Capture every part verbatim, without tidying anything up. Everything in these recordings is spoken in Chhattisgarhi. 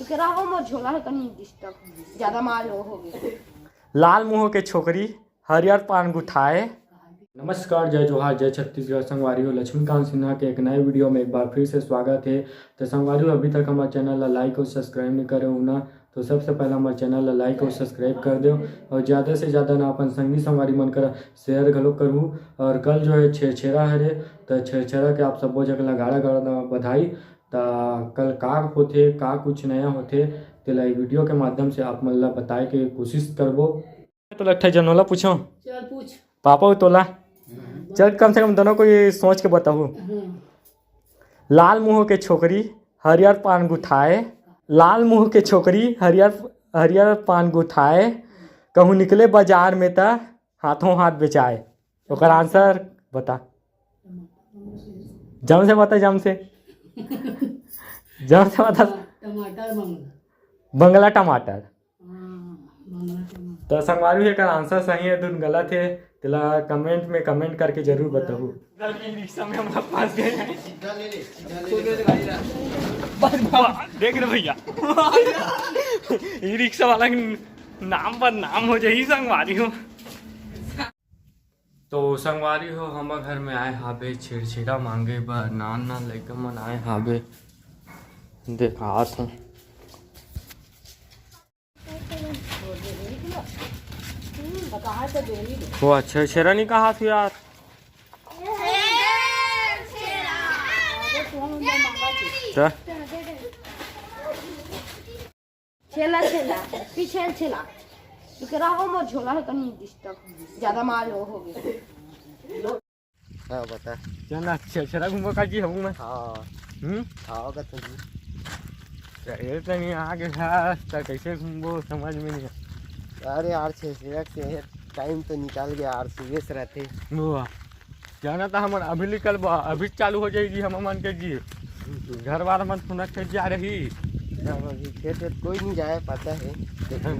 इकरा हो मोर झोला ह कनी डिस्टर्ब, ज्यादा माल हो, हो गए। लाल मुंह के छोकरी, हरियर पान गुठाए। नमस्कार, जय जोहार, जय छत्तीसगढ़। संगवारी हो, लक्ष्मीकांत सिन्हा के एक नए वीडियो में एक बार फिर से स्वागत है। तो संगवारी हो, अभी तक हमारे चैनल ला लाइक और सब्सक्राइब नहीं करे हो ना, तो सबसे पहले हमारे चैनल ला लाइक और सब्सक्राइब कर दो और ज़्यादा से ज़्यादा ना अपन संगी संगवारी मन करा शेयर घलो करू। और कल जो है छेरछेरा हरे, तो छेरछेरा के आप सब्बो जगह ला गाड़ा गाड़ा बधाई। त कल का होथे, का कुछ नया होथे, तेला ये वीडियो के माध्यम से आप मन ला बताए के कोशिश करबो। तो लगथे जनोला पूछो। चल पूछ। पापा हो तोला। चल कम से कम दोनों को ये सोच के बताओ। हम्म। लाल मुंह के छोकरी हरियर पान गुठाए, लाल मुंह के छोकरी हरियर, हरियर पान गुठाए, कहूँ निकले बाजार में त हाथों हाथ बेचाए। ओकर आंसर बता। जम से बता, जम से। जम से बता। टमाटर बंगला। बंगला टमाटर। हाँ, बंगला टमाटर। तो संगवारी हो, एकर आंसर सही है, धुन गलत है, तेला कमेंट में कमेंट करके जरूर बताहू। रिक्शा में हम लोग फंस गए हैं। सीधा ले ले, सीधा ले ले। बस, बस, देख रहे भैया, ई रिक्शा वाला के नाम बदनाम हो जाही संगवारी हो। तो संगवारी हो, हमर घर में आए हाबे छेरछेरा मांगे बर, नान नान लइका मन आए हाबे, देखात हूँ। वो छेरछेरा नहीं कहा थी यार। त? छेला, छेला, पीछे छेला। इकरा हो मोर झोला ह कनी डिस्टर्ब, ज्यादा माल हो, हो गए। हाँ, बता। चल ना, छेरछेरा घूमो का जी, हम मैं। हाँ। हम्म? हाँ, का तुम। ये तो नहीं आगे था, त कैसे घूमबो, समझ में नहीं। अरे यार, छेरछेरा से टाइम तो निकाल गया यार, सुबह से रहते। वो जाना था हमन अभी निकल बा, अभी चालू हो जाएगी हम मन के जी। घर वाला मन सुनत के जा रही। अब अभी खेत वेत कोई नहीं जाए, पता है। लेकिन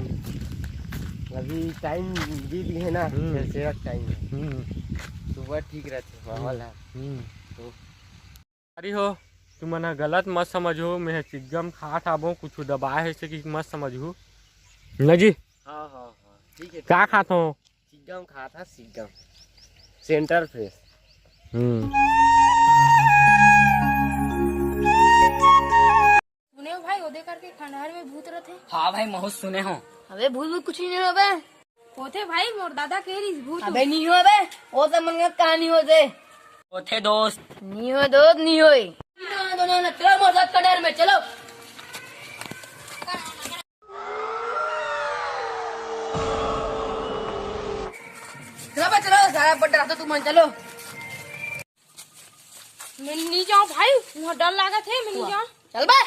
अभी टाइम बीत गए ना, हम्म। छेरछेरा टाइम है। हम्म। सुबह ठीक रहते, माहौल है। हम्म। तो अरे हो, तुमन ह गलत मत समझो, मैं ह चिग्गम खात आबो, कुछ दबाए है से कि मत समझू। न जी? हाँ, हाँ, हाँ, ठीक है, ठीक का है। खात हो? चिग्गम खात हा, चिग्गम। Centre fresh. हम्म। सुने हो भाई, ओदे करके खंडहर में भूत रथे। हाँ भाई, महूँ सुने हो। अबे भूत, भूत कुछ नहीं होबे। होथे भाई, मोर दादा के रिस भूत। अबे नहीं होबे, वो तो मन का कहानी होथे। होथे दोस्त। नहीं हो दोस्त, नहीं होए। दोनों ने चलो मोर साथ खंडहर में, चलो। चलो बे, चलो, सारा पट्टा तो तुम चलो। मैं नहीं जाऊँ भाई, वहाँ डर लागत है, मैं नहीं जाऊँ। चल बे।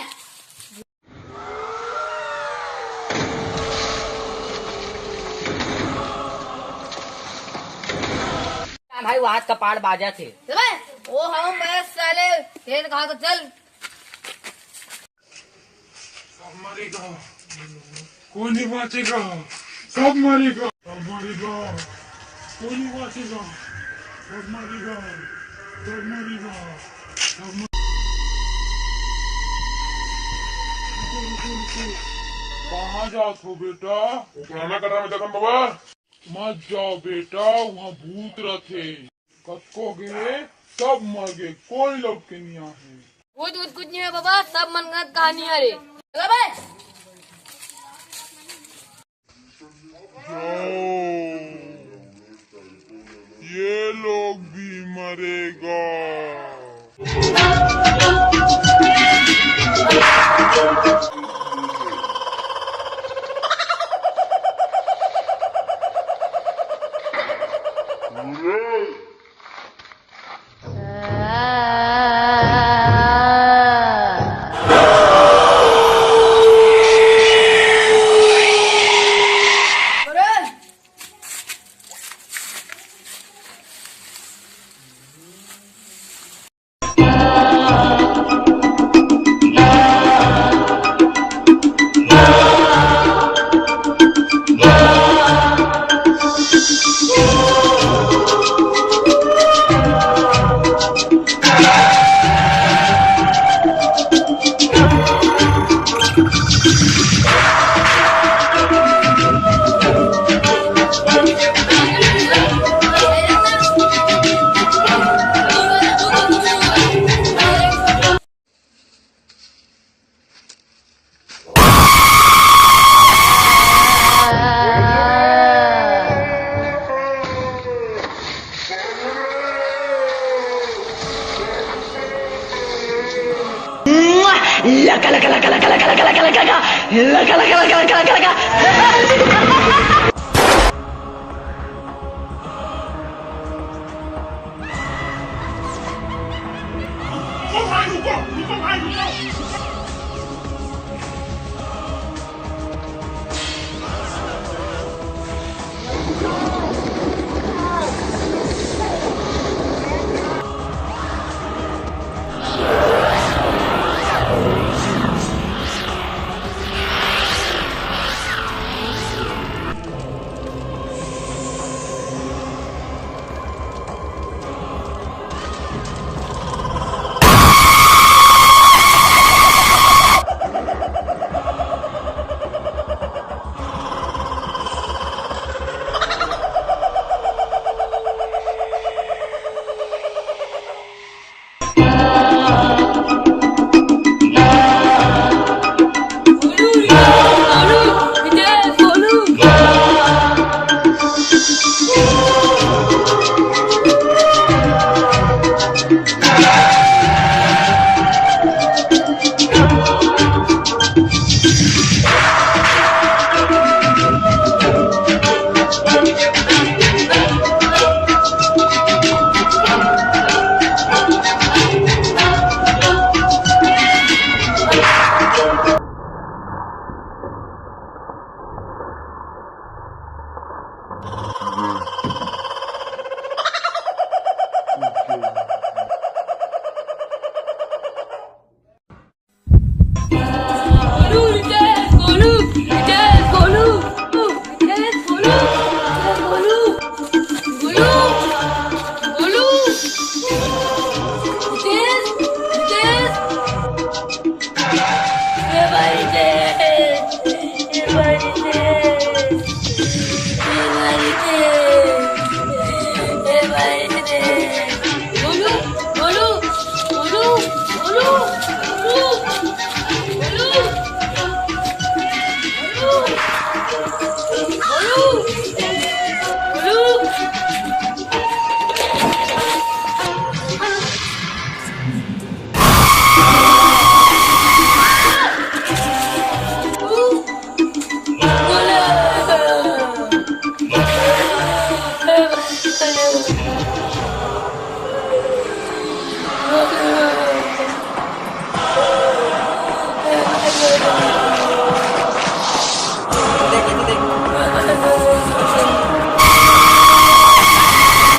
हाँ भाई, वो हाथ कपाड़ बाजा थे। चल बे, ओ हम बस साले, तेल खा के चल। सब मरेगा, कोई नहीं बाँचेगा, सब मरेगा, सब मरेगा, कोई नहीं बाँचेगा, सब मरेगा, सब मरेगा, सब मर-, रुको, रुको, रुको। कहाँ जात हो बेटा? वो पुराना कटरा में जगह बाबा। मत जाओ बेटा, वहाँ भूत रथे। कतको गे, सब मर गे, कोई लौट के नहीं आहे। भूत वूत कुछ नहीं है बाबा, सब मन गलत कहानी है रे। चलो बे। जाओ, ये लोग भी मरेगा।